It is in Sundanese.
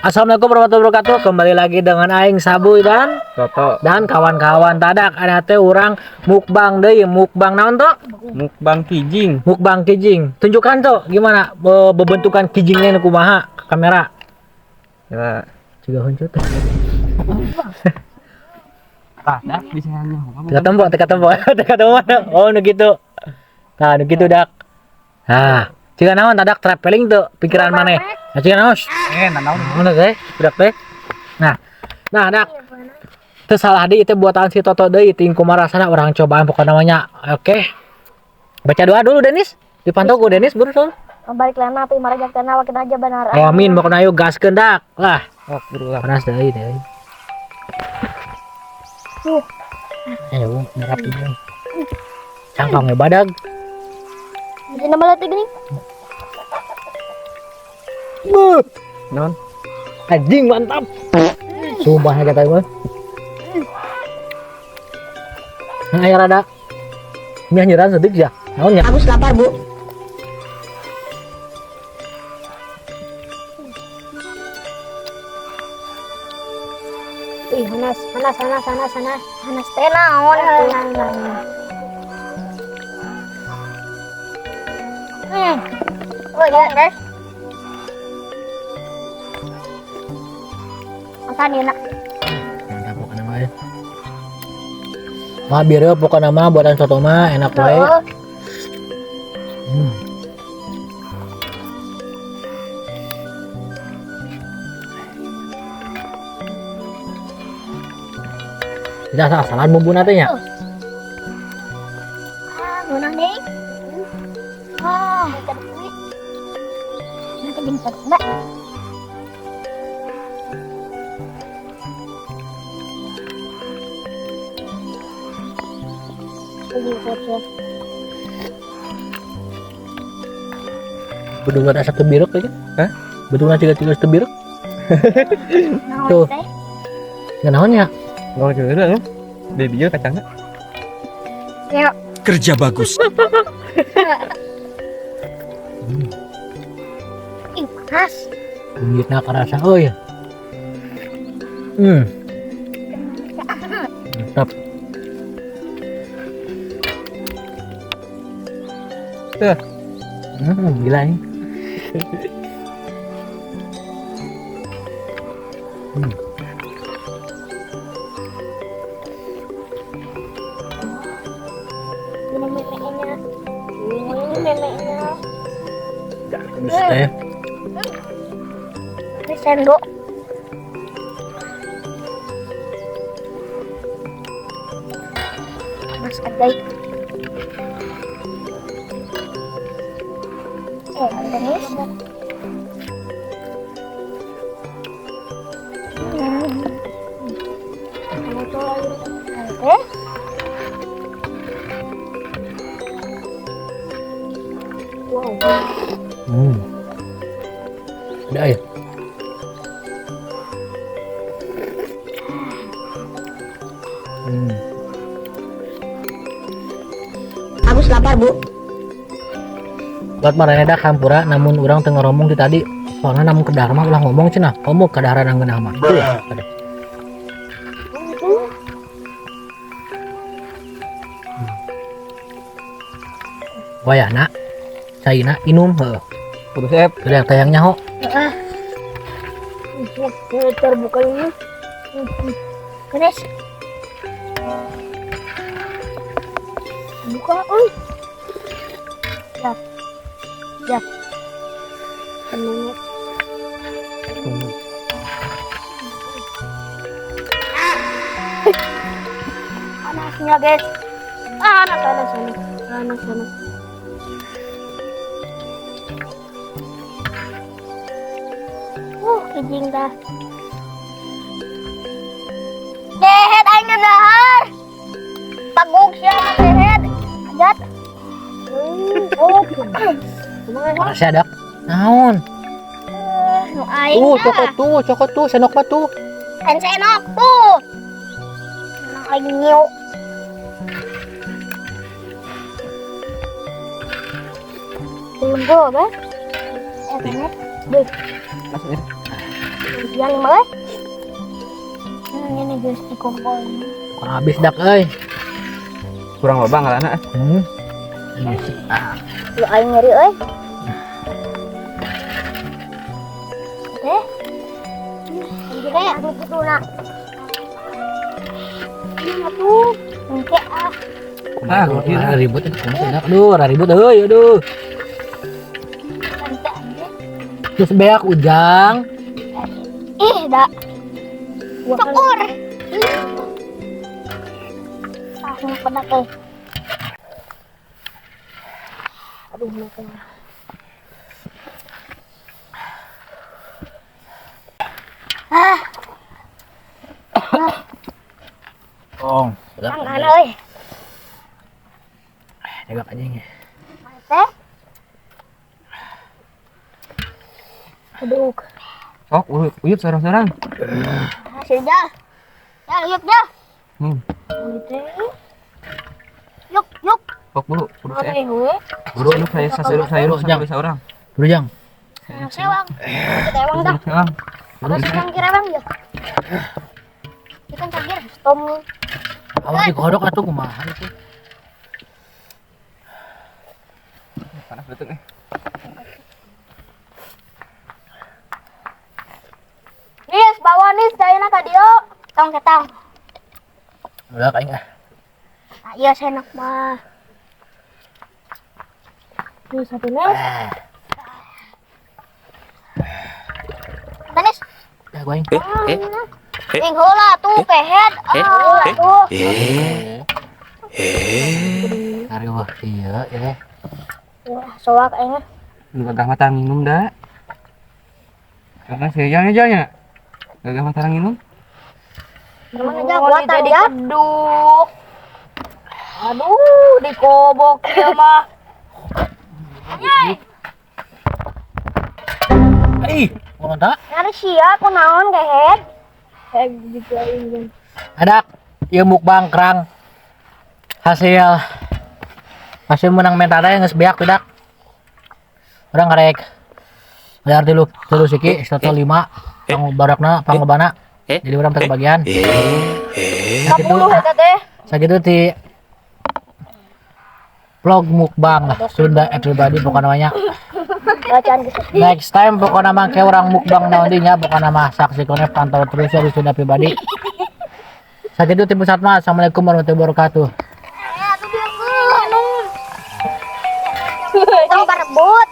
Assalamualaikum warahmatullahi wabarakatuh. Kembali lagi dengan aing Sabuy dan Toto. Dan kawan-kawan tadak ada teh urang mukbang deui, mukbang naon tuh? Mukbang kijing. Mukbang kijing. Tunjukkan tuh gimana bebentukan kijingnya nu kumaha ke kamera. Ya. Juga huncut. Tadak bisa nanya. Teka tempo, teka tempo, teka tempo mana? Oh, nu gitu. Nah, nu gitu dak. Nah, jika naon tadak traveling tuh pikiran maneh. Nah, jika naon? Naon? Mana teh? Budak teh. Nah, nah dak. Teu salah deui itu buatan si Toto deui ting kumaha rasana urang cobaan pokokna namanya. Oke. Baca doa dulu Denis. Dipantau ku Denis buru soal. Balik lana api marajak tanah wakil aja benar. Oh, amin pokokna ayo gaskeun dak. Lah, Oh, buru lah. panas deui deui. Ayo, nyerap ini. Cangkongnya badag. Bisa nambah lagi gini. Buh, Non. anjing mantap. Sumpah kata gue. Nah, ayo rada. Mie nyerang sedikit ya. Naon ya? Aku lapar, Bu. Ih, hanas, hanas, hanas, hanas, hanas, hanas teh naon atuh. Oh ya, guys. Makan enak. Mantap pokoknya mah. Ya. Mah bieu pokoknya mah buatan soto mah enak wae. Oh, Tidak salah bumbu nanti nya. Ah, ngeunah nih. Ah, nanti jeung Mbak. Bedung ada satu biruk aja. Hah? Bedung tiga tiga satu biruk. Tuh. Nggak naon ya? Nggak kira ya. Baby yo kacangnya. Ya. Kerja bagus. Ih, panas. Kunyitna kerasa euy. Mantap. Tuh. Gila ini. Ini memeknya. Ini memeknya. Teh. Ini sendok. Mas ajaib. Terus. Oke. Wow. Ada ya? Aku lapar, Bu. Buat marane dak hampura namun urang teu ngoromong ti tadi. Soalna namun kedahar mah ulah ngomong cenah. Komo kadaharan anggeunah mah. Tuh, ada. Wayahna caina inum heuh. Kudu sep. Sudah tayang nyaho. Heeh. Terbuka ini. Kenes. Buka, oi. Ya. Ya. Panasnya, guys. Panas, panas, panas. Panas, panas. Kijing dah. Dehet aing ngedahar. Pagug sia dehet. Ajat. Oh. Panas ya dak. Naon? Nu aing. Tuh, cokot tuh, senok mah tuh. Kan senok tuh. Nu aing nyiuk. Belum gua, Bang. Eh, Masuk ya. Yang mah. Ini guys di kompor. Kurang habis dak euy. Kurang loba ngalana. Ah, Lu aing ngeri euy. Eh. Ini kayak anu kitu na. Ini tuh. Engke ah. Ah, gokil. Ah, ribut kumaha dak. Aduh, ribut euy, aduh. Engke aja. Terus beak Ujang. Ih, da. Cukur. Ah, ini pedak euy. Aduh, lupa. Ah, Tong. ang ana euy. Jaga anjing. Teh. Aduh. Sok uyut sorang-sorang. Hasil dah. Ya, yuk dah. Yuk, yuk. Sok buru, kudu saya. Buru Buru saya sayur sayur Jang. sampai seorang. Buru Jang. Sewang. Kita ewang dah. Sewang. Apa sewang kira bang ya? Ikan cangkir, tom. Awak digodok atuh kumaha itu. Panas betul nih. Nis, bawa nis, dayana ka dieu. Tong ketang. Udah aing ah. Nah, iya senak mah. Nih satu nis. Nis. Ya gua aing. Ing heula tuh kehed. Ah, tuh. Kari wah iya ya. Wah, soak aing. Lu gagah mata minum dah. Karena si Ejang nya. Gagah mata minum. Mana aja buatan ya? Keduk. Aduh, dikobok ya mah. Ih, ngomong tak? Nyari sia kunaon kehed? Heg dikain. Adak, ieu mukbang kerang. Hasil hasil menang mentada yang geus beak tidak. Urang karek. Bayar tilu tilu siki total 5 pang barakna panglobana. Jadi urang teu kebagian. Sakitu 10 eta teh. Sakitu ti vlog mukbang lah Sunda everybody pokoknya namanya. Bacaan geus. Next time pokoknya mah ke orang mukbang naon dinya pokoknya mah saksikan pantau terus ya di Sunda pribadi. Sakitu ti pusat mah. Assalamualaikum warahmatullahi wabarakatuh. Tong parebut.